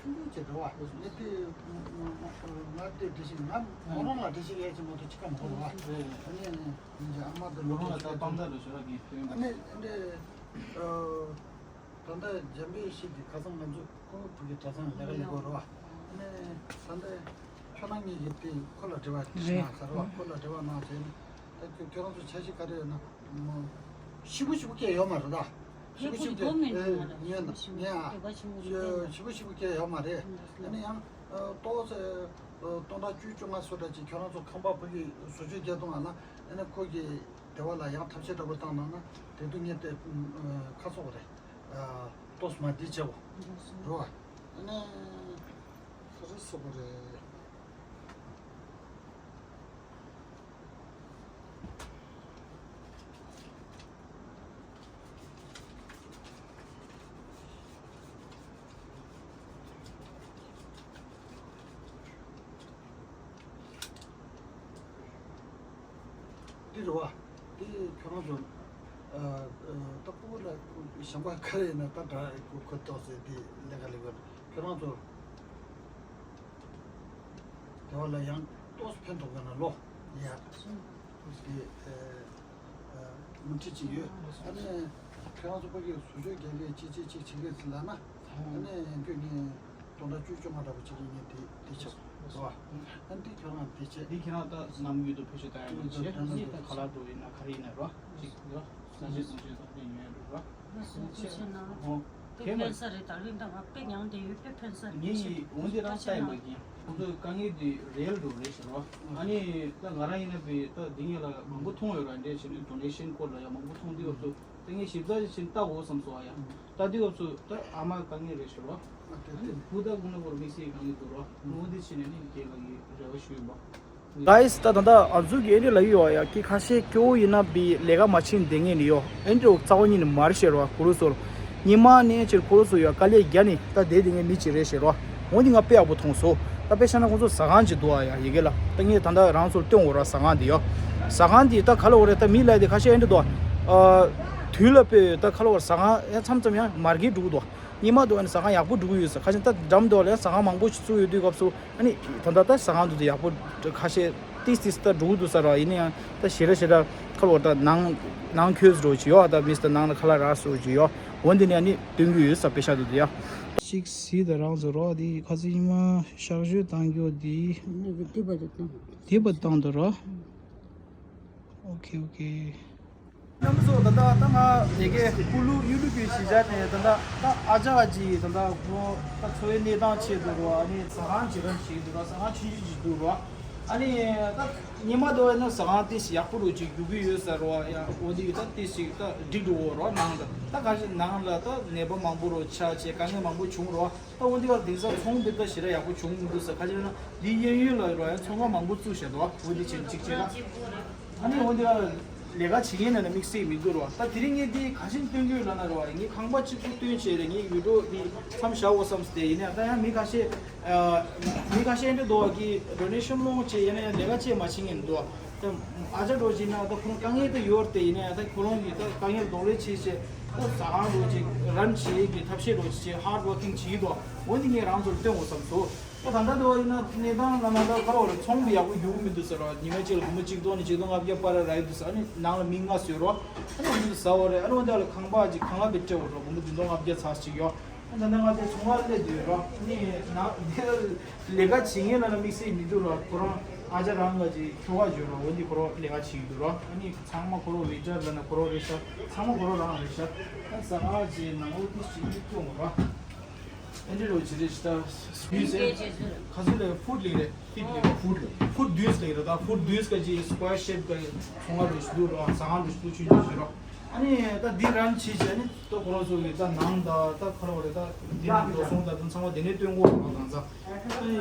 ཆུང་ཆུང་ཅིག་རེད་བ། ངས་དེ་ང་དེ་འདྲི་ཞིག་ང་མོ་རང་ལ་འདྲི་ཞིག་ཡས་ཅིག་མ་གཏོགས་ཅི་ག་མ་གོ་བ། ཨ་ནི། ཡིན་ཀྱང་ཨ་མ་དང་ལོ་རང་ལ་ད་དཔང་རྟགས་རེ་ཞུ་ར་གི་སྟོན། ཨ་ནི་འདི་ད་ལྟ་འཇམ་དཔལ་ཞིག་གིས་ཁ་སང་ང་ཚོ་ཁོང་བུ་གི་གྲྭ་ཚང་ལས་ཀ་ལས་དགོས་རེད་བ། ཨ་ནི་ད་ལྟ་ཁྱོད་རང་གཉིས་ཀྱིས་དེ་ཁོ་ལ་དྲི་བ་དྲིས་ན་ཟེར་བ། ཁོ་ལ་དྲི་བ་གནང་བྱས་ནས་ད་ཁྱོད་ཁྱོད་རང་ཚོ་འཆར་གཞི་ག་རེ་ཡོད་ན་མོ་ཤི་བོ་ཤི་བོ་སྐད་ཡོད་མ་རེད་ད། ཤི་བོ་ཤི་བོ་སྐད་ཉན་ཉན་ཨ། ཤི་བོ་ཤི་བོ་སྐད་ཡོད་མ་རེད། ཨ་ནི་ཡང་ཏོག་ཙམ་སྟོང་ཕྲག་བཅུ་བཅོ་ལྔ་སོ་འདྲ་ཅིག་ཁྱོད་རང་ཚོ་ཁང་པ་བུ་གི་བཟོ་བཅོས་རྒྱག་གཏོང་བ་ན། ཨ་ནི་ཁོ་གི་དེ་བ་ལ་ཡང་ཐབས་ཤེས་འདྲ་པོ་བཏང་གནང་ན་དེ་དུས་ངས་དེ་ཁ་སོག་རེད། ཏོག་ཙམ་མ་བདེ་ཆེ་བོ་རོ། ཨ་ནི་ཁ་རེ་སོག་རེད། འདི་རེད་བ། འདི་ཁྱོད་རང་ཚོ་ད་ཕྲུ་གུ་ལ་གཞན་པ་ག་རེ་ཡིན་ན་ད་འདྲ་ཁོ་ཐོག་ཟེར་འདི་ལས་ཀ་ལས་ཀ་ཁྱོད་རང་ཚོ་དེ་བ་ལ་ཡང་ཏོག་ཙམ་ཕན་ཐོགས་ཀྱི་ན་ལོ་ཡ། འདི་མུ་མཐུད་ཅིག་ཡོད། ཨ་ནི་ཁྱེད་རང་ཚོ་ཕ་གིའི་བཟོ་བཅོས་རྒྱག་གི་ཅི་ཅི་ཅིག་བྱེད་གི་ཟེར་ལབ་ན། ཨ་ནི་ཡང་ཁྱོད་ངས་སྟོང་ཕྲག་བཅུ་བཅོ་ལྔ་འདྲ་པོ་བྱེད་གི་ངས་དེ་དེ་ཆགས་རོ། ཨ་འདི་ཁྱོད་རང་དེ་བྱེད། འདི་ཁྱེད་རང་ད་ནམ་ཡུལ་དུ་ཕེབས་བཞུད་བཏང་ཡོད་པ་བྱེད། ཨ་ནི་ད་ཁ་ལག་འགྲོ་ཡིན་ན་ག་རེ་ཡིན་ན་རོ་ཅིག་ཡོ། ས་ཞིག་གསུང་བཤད་གཏོང་མཁན་ཡོད་ཡོད་འགྲོ་རོ། ང་སོང་ཚོ་ཆེ་ན་ཨོ། དཔེ་ཕན་ས་རེད། ད་རིང་ད་ང་དཔེ་མྱངས་བསྡད་ཡོད། དཔེ་ཕན་ས་རེད། ངས་ཡི་འོན་ཏེ་རང་ལྟ་ཡིན་པ་གི་ཁོང་ཚོའི་དཀའ་ངལ་དེ་རེལ་འགྲོ་རེད་ཟེར་རོ། ཨ་ནི་ད་ང་རང་ཡིན་ན་བི་ད་འདི་ངས་ལ་མང་པོ་མཐོང་ཡོད་ར། འདྲེ་བྱས་ནས་ཌོ་ནེ་ཤན་སྐོར་ལ་ཡང་མང་པོ་མཐོང་དུས་སྐབས་སུ་ད་ངས་ཞིབ་ཚགས་ཅིག་བྱས་ནས་ལྟ་དགོས་བསམ་སོང་ཨ་ཡ། ལྟ་དུས་སྐབས་སུ་ད་ཨ་མ་དཀའ་ངལ་རེད་ཟེར་རོ། ཨ་ནི་བུ་ད་ཁོང་ན་བོར་དམིགས་བསལ་དཀའ་ངལ་འདུག་རོ། འོན་ཏེ་བྱས་ནས་ནི་རྒན་ལགས་ཀྱི་རེ་བ་ཞུས་ཡིན་པ། གྷའི་སི། ད་ད་ད་ཨ་ཛུ་གི་ཨེ་འདྲ་ལ་ཡོད་ཡ་ཀི་ཁ་ཤས་སྐྱོ་བོ་ཡིན་ན་བི་ལས་ཀ་མ་ཕྱིན་བསྡད་ངེས་ནི་ཡོ། ཨེ་འདྲ་རྩ་བ་ཉིད་ནས་མ་རེད་ཤེས་རོ། ཁོ་རུ་སོལ་ཉི་མ་ནས་ཕྱིར་ཁོ་རུ་སོ་ཡོ་དཀའ་ལས་རྒྱག་ནི་ད་བསྡད་དེ་ངས་མི་གཅིག་རེད་ཤེས་རོ། འོན་ཏེ་ང་དཔེ་ཡག་པོ་མཐོང་སོ། ད་དཔེ་ཆ་ན་ཁོང་ཚོ་ཟ་ཁང་ཅིག་འདུག་ཨ་ཡ་ཡི་གེ་ལ་ད་ངས་ད་ད་རང་ཚོར་སྟོན་འོ་ར། ཟ་ཁང་འདི་ཡོ། ཟ་ཁང་འདི་ད་ག་ལ་འོ་རེད། ད་མི་ལ་དེ་ཁ་ཤས་ཨེ་འདྲ་འདུག་ཨ། དུས་ལ་དཔེ་ད་ག་ལ་འོ་ར། ཟ་ཁང་ཡ་མཚམས་མཚམས་ཡང་མར་གེ་འགྲོ་གི་འདུག་ཉི་མ་དུ་ཨ་ནི་ཟ་ཁང་ཡག་པོ་འགྲོ་གི་ཡོད་ས། ཁ་ཤས་ད་འགྲམ་དུ་ལ་ཟ་ཁང་མང་པོ་ཞིག་བཙུགས་ཡོད་དུས་སྐབས་སུ་ཨ་ནི་ད་ལྟ་ད་ཟ་ཁང་དུ་ཡག་པོ་ཁ་ཤས་ཏིས་ཏིས་ད་འགྲོ་གི་འདུག་ས་ར། ཡིན་ན་ཡང་ད་ཞེ་དྲག་ཞེ་དྲག་ཁ་ལོ་ད་ནང་ནང་ཁྱོད་རོ་ཅི་ཡོད་ད་མིས་ད་ནང་ལ་ཁ་ལག་རག་སོ་ཅི་ཡོད། འོན་ཏེ་ནི་ཨ་ནི་སྟོན་གི་ཡོད་ས་དཔེ་ཤ་དུ་དུ་ཡ། ཅིག་སི་ད་རང་ཚོ་རོ་དེ་ཁ་སི་ཉི་མ་ཤག་ཞུ་བཏང་རྒྱུ་དེ་དེ་བ་བཏང་དུ་རོ། ཨོ་ཁེ་ཨོ་ཁེ། རྣམ་པ་ཚོ་ད་ལྟ་ད་ང་ལས་ཀའི་ཀུ་ལུ་ཡུ་ལུ་གི་གཞིས་ཆགས་ནས་ད་ལྟ་ད་ཨ་ཅག་གཅིག་ད་ལྟ་ཁོ་ད་འཚོ་བའི་གནས་སྟངས་ཆེད་དུ་རོ། ཨ་ནི་ཟ་ཁང་ཅིག་རང་བྱེད་འདུག་རོ། ཟ་ཁང་ཆུང་ཆུང་ཅིག་འདུག་རོ། ཨ་ནི་ད་ཉི་མ་དོ་ཡིན་ན་ཟ་ཁང་ཏིས་ཡག་པོ་རོ་ཅིག་རྒྱུག་གི་ཡོད་ས་རོ། ཡ་འོ་འདི་ད་ཏིས་ཅིག་ད་འགྲིག་འགྲོ་གོ་རོ། ནང་ད་ད་ག་ཞིག་ནང་ལ་ད་ནད་པ་མང་པོ་རོ་ཆགས་བྱས་དཀའ་ངལ་མང་པོ་བྱུང་རོ། ད་འོ་འདི་ག་དེང་སང་ཚོང་འདི་ད་ཞེ་དྲག་ཡག་པོ་བྱུང་མི་འདུག་ས། ཁ་ཅིག་ན་འདི་གཡས་གཡོན་ལ་རོ་ཡང་ཚོང་ཁང་མང་པོ་བཙུགས་བཞག་འདུག་འོ་འདི་བྱས་གཅིག་བྱས་ན། ཨ་ནི་འོ་འདི་ག་ལས་ཀ་བྱེད་མཁན་ལ་ན་དམིགས་བསལ་མི་འདུག་རོ། ད་དེ་རིང་ངས་འདི་ག་ཤིན་སྟོན་གྱི་ཡོད་ལབ་ན་རོ། ངས་ཁང་པ་གཅིག་པུ་སྟོན་བྱས་རེད། ངས་ཡུལ་གྲོགས་འདི་མཚམས་བཞག་འོ་བསམ་སྟེ། ཡིན་ནའང་ད་ཡང་མི་ཁ་ཤས་མི་ཁ་ཤས་འདི་འདུག་གི་ཌོ་ནེ་ཤན་སློང་བྱས་ཡིན་ན་ཡང་ལས་ཀ་བྱེད་མ་བྱེད་མཁན་འདུག་ད་ཨ་ཅག་འགྲོ་བྱེད་ན་ད་ཁོ་རང་དཀའ་ངལ་ད་ཡོད་རེད་དེ། ཡིན་ན་ཡང་ད་ཁོ་རང་གིས་ད་དཀའ་ངལ་གདོང་ལེན་བྱེད་བྱེད་ད་ཟ་ཁང་འགྲོ་བྱེད་རན་བྱེད་ཀྱི་ཐབས་ཤེས་འགྲོ་བྱེད་ཧར་ཌི་ཝོར་ཀིང་བྱེད་ཀྱི་འདུག་འོ་འདི་ངས་རང་ཚོར་སྟོན་འོ་བསམ་སོང་། ད་ད་ལྟ་འདུག་ཡིན་ན་གནས་སྟངས་ལ་ན་ད་ཁ་བར་ཚོང་འདི་ཡག་པོ་རྒྱུག་མི་འདུག་ཟེར་བ། ཉི་མ་གཅིག་ལ་སྒོར་མོ་གཅིག་སྟོང་ནས་གཅིག་སྟོང་ལྔ་བརྒྱ་བར་ར་ཡོད་འདུག་ཟེར། ཨ་ནི་ནང་ལ་མི་ལྔ་བཟོས་རོགས། ཨ་ནི་འདི་ཟ་བ་རེད། ཨ་ནི་འོ་འདི་ལ་ཁང་པ་གཅིག་ཁང་གླ་བེ་སྤྲད་འོ་རོགས། སྒོར་མོ་བདུན་སྟོང་ལྔ་བརྒྱ་ཚར་གཅིག་ཡོད། ཨ་ད་ནི་ང་དེ་ཚོང་ཁང་སླེབས་དུས་རོ། ནི་ན་དེ་ལས་ཀ་བྱེད་མཁན་ལ་ན་དམིགས་བསལ་མི་འདུག་རོ། ཁོ་རང་ ཨ་ཅག་རང་ག་ཅིག་ཁྱོ་ག་བརྗོད་རོགས། འོ་འདི་ཁོ་རང་ལས་ཀ་བྱེད་ཀྱི་འདུག་རོགས། ཨ་ནི་ཚང་མ་ཁོ་རང་ཝེ་ཊར་ལབ་ན་ཁོ་རང་རེད་ཤག་ཚང་མ་ཁོ་རང་རང་རེད་ཤག་ཨ་ཟ་ཁང་ཅིག་ནང་ཨོ་ཕི་སི་ཅིག་སྐྱིད་པོ་རོགས། ཨེ་འདྲ་རོགས་ཅིག་རེད་ཤག་ད་སུའི་ཟེར་ཁ་ཟུར་ལས་ཧྥུཌ་ལས་རེད། ཧྥུཌ་ལས་ཧྥུཌ་ཧྥུཌ་དུས་ལས་རེད། ད་ཧྥུཌ་དུས་ག་ཅིག་སི་ཀོ་ཡར་ཤེབ་ག་ཚོང་ཁང་རེད་ཤག་འདུག་རོགས། ཟ་ཁང་རེད་ཤག་འདུག་ཆུང་ཆུང་ཞིག་རོགས། ཨ་ནི་ད་འདི་རན་བྱེད་བྱས་ནི་ད་ཁོ་རང་ཚོ་གི་ད་ནང་ད་ད་ཁ་ལོ་རེད། ད་འདི་ནང་འགྲོ་སོང་ད་ད་ཚང་མ་དེ་ནས་སྟོན་གོ་རོགས། དང་ཚ་ཨ་ནི་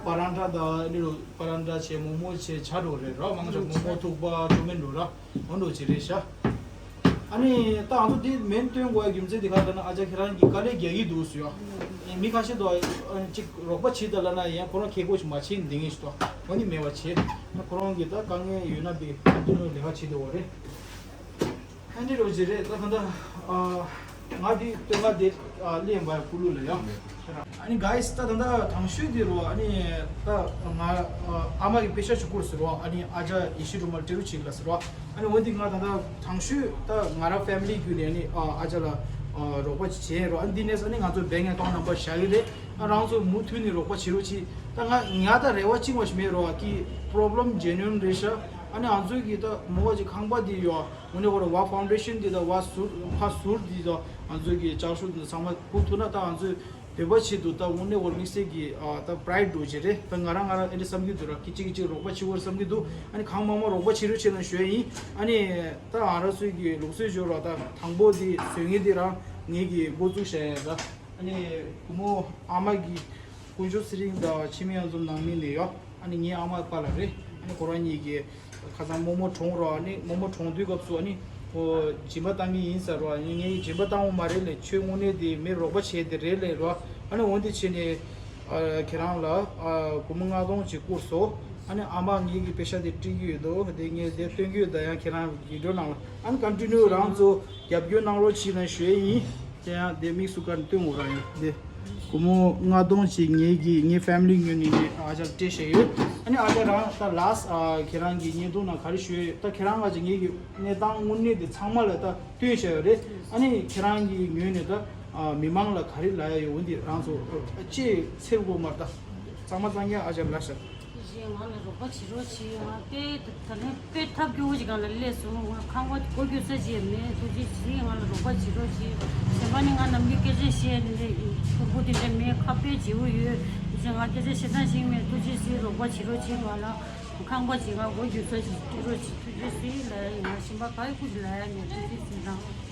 པ་རན་ཏྲ་ད་ལི་རུ་པ་རན་ཏྲ་བྱས། མོག་མོག་བྱས། ཇ་འགྲོ་རེད་རོགས། མང་ཆེ་མོག་མོག་ཐུག་པ་ཅོ་མིན་འགྲོ་ར་འོ་འགྲོ་བྱེད་རེད་ཤག་ཨ་ནི་ད་ང་ཚོ་འདི་མེན་སྟོན་དགོས་ཡ་རྒྱུ་མཚན་དེ་ག་ལ་ན་ཨ་ཅག་ཁྱེད་རང་གི་དཀའ་ལས་རྒྱག་གི་འདུག་ཟེར་ཡོད། མི་ཁ་ཤས་དོ་ཅིག་རོགས་པ་བྱེད་ད་ལ་ན་ཡང་ཁོ་རང་ཁེ་གོ་ཞིག་མ་བྱེད་འདི་ངེས་ཤིག་དོ་འོ་ནི་མེད་པ་བྱེད། ཁོ་རང་གི་ད་དཀའ་ངལ་ཡོད་ན་དེ་ཁོ་ཚོ་ལས་ཀ་བྱེད་དེ་འོ་རེད། ཨ་འདྲ་རོགས་ཅིག་རེད། ད་ད་ད་ང་འདི་སྟོན་ཁ་དེ་ལེན་པ་ཀུ་ལུ་ལ་ཡང་། ཨ་ནི་གཱ་ཡིས་ད་ད་ད་དང་ཤོས་དེ་རོ། ཨ་ནི་ད་ང་ཨ་མ་གི་པེ་ཤ་ཆུ་ཀུར་ཟེར་རོ། ཨ་ནི་ཨ་ཅག་ཡེ་ཤེས་སྒྲོལ་མ་སྤྲེལ་རུ་ཆིག་ལ་ཟེར་རོ། ཨ་ནི་འོ་འདི་ང་ད་ད་དང་ཤོས་ད་ང་རང་ཕེ་མི་ལི་བརྒྱུད་ནས་ཨ་ནི་ཨ་ཅག་ལ་རོགས་པ་བྱེད་རོ། ཨ་ནི་འདི་ནས་ཨ་ནི་ང་ཚོ་བེང་ཨེ་ཀའུན་ཊི་ནམ་བར་བཞག་གི་རེད། ཨ་རང་ཚོ་མུ་མཐུད་ནས་རོགས་པ་བྱེད་རོགས་གྱིས། ད་ང་ང་ད་རེ་བ་གཅིག་མ་ཞིག་མེད་རོགས། ཀི་པོ་རོབ་ལེམ་ཇེ་ནུ་ཨིན་རེད་ཤག་ཨ་ནི་ང་ཚོའི་གི་ད་མོ་བ་ཅིག་ཁང་པ་དེ་ཡོད། དངོས་གནས་ཁོ་རང་བ་ཕའུན་ཌེ་ཤན་དེ་ད་བ་ཟུར་ཕ་ཟུར་དེ་ད་ང་ཚོའི་གི་ལྕགས་ཤོག་དེ་ཚང་མ་ཕུབ་ཐུབ་ན་ད་ང་ཚོའི་བོད་པ་ཆེད་དུ་ད་དངོས་གནས་ཁོ་རང་དམིགས་བསལ་གི་ད་པ་རའིཌ་འགྲོ་གི་རེད། ད་ང་རང་ང་རང་ཨེ་འདྲ་བསམ་གྱི་འདུག་ར། ཀི་གཅིག་གིས་གཅིག་རོགས་པ་བྱེད་དགོས་བསམ་གྱི་འདུག་ཨ་ནི་གང་མང་མང་རོགས་པ་བྱེད་རོགས་བྱེད་ན་ཞུ་ཡ་ཡིན། ཨ་ནི་ད་ང་རང་ཚོའི་གི་ལུགས་སྲོལ་འབྱོར་བ་ད་དང་པོ་དེ་བཟོ་མཁན་དེ་རང་ངེད་ཀྱི་འགོ་བཙུགས་བྱ་ཡ་ད། ཨ་ནི་བུ་མོ་ཨ་མ་གི་དཀོན་མཆོག་ཚེ་རིང་དང་འཆི་མེད་གཡུ་མཚོ་ནང་མི་ནས་ཡོད། ཨ་ནི་ངའི་ཨ་མ་པཱ་ལགས་རེད། ཨ་ནི་ཁོ་རང་གཉིས་ཀྱིས་ཁ་སང་རྨོ་མོ་གྲོངས་རོགས། ཨ་ནི་རྨོ་མོ་གྲོངས་དུས་སྐབས་སུ་ཨ་ནི་ཁོ་སྦྱིན་པ་བཏང་གི་ཡིན་ཟེར་རོགས། ཨ་ནི་ངས་སྦྱིན་པ་བཏང་བ་མ་རེད་ལས། ཁྱོད་དངོས་གནས་དེ་མི་རོགས་པ་བྱས་དེ་རེད་ལས་རོགས། ཨ་ནི་འོན་ཏེ་བྱས་ནས་ཨ་ཁྱེད་རང་ལ་ཨ་སྒོར་མོ་ལྔ་སྟོང་ཅིག་བསྐུར་སོང་། ཨ་ནི་ཨ་མ་ངེད་ཀྱི་པེ་ཤ་དེ་སྤྲད་ཀྱི་ཡོད་དོ། དེ་ངས་དེ་སྟོན་གྱི་ཡོད། ད་ཡང་ཁྱེད་རང་བི་ཌི་ཡོ་ནང་ལ་ཨ་ནི་ཀོན་ཊི་ནིའུ་རང་ཚོ་རྒྱབ་སྐྱོར་གནང་རོགས་བྱེད་ལ་ཞུ་ཡས་ཡིན། དེ་ཡང་དེ་དམིགས་སུ་བཀར་ནས་སྟོན་དགོས་ར་ཡིན། དེ་སྒོར་མོ་ལྔ་སྟོང་ཅིག་ངེད་ཀྱི་ངའི་ཕེ་མི་ལི་ངོས་ནས་ངས་ཨ་ཅག་ལ་སྤྲད་བཞག་ཡོད། ཨ་ནི་ཨ་ཅག་རང་ད་ལཱསི་ཨ་ཁྱེད་རང་གི་བརྙན་ཐུང་ནང་ག་རེ་ཞུས་ཡོད། ད་ཁྱེད་རང་ང་ཅག་ངེད་ཀྱི་གནས་སྟངས་དངོས་གནས་དེ་ཚང་མ་ལ་ད་སྟོན་བཞག་ཡོད་རེད། ཨ་ནི་ཁྱེད་རང་གི་ངོས་ནས་ད་ཨ་མི་མང་ལ་ག་རེ་ལབ་ཡ་ཡོད། འོན་ཏེ་རང་ཚོ་ཨ་ཅེ་འཚེར་དགོས་མ་རེད། ད་གཙང་མ་གཙང་རྐྱང་ཨ་ཅག་ལབ་ཤག་དེ་བཞིན་ང་ལ་རོགས་པ་བྱེད་རོགས་བྱེད། ང་དཔེ་ད་ལན་དཔེ་ཐབས་སྐྱོ་བོ་ཞིག་སྒང་ལ་སླེབས་སོང་། ང་ཁང་པ་སྒོ་རྒྱུ་ས་ཅིག་མེད། ཐུགས་རྗེ་ཆེ། ང་ལ་རོགས་པ་བྱེད་རོགས་བྱེད། གཞན་པ་ནི་ང་ནམ་རྒྱུན་སྐད་ཆ་བཤད་ནས་ཕྲུ་གུ་དེ་འདྲ་མེད། ཁ་དཔེ་བྱེད་དགོས་ཡོད། དེ་བཞིན་ང་སྐད་ཆ་བཤད་སྟངས་ཤེས་མེད། ཐུགས་རྗེ་ཆེ། རོགས་པ་བྱེད་རོགས་བྱེད། ང་ལ་ཁང་པ་ཅིག་ང་སྒོ་རྒྱུ་ས་ཅིག་སྤྲད་རོགས་བྱེད། ཐུགས་རྗེ་ཆེ་ལབ་ཡ་ཡིན། ང་གཞན་པ་ག་ཡི་ཁུ་ཅིག་ལབ་ཡ་མེད། ཐུགས་རྗེ་ཆེ་རང་།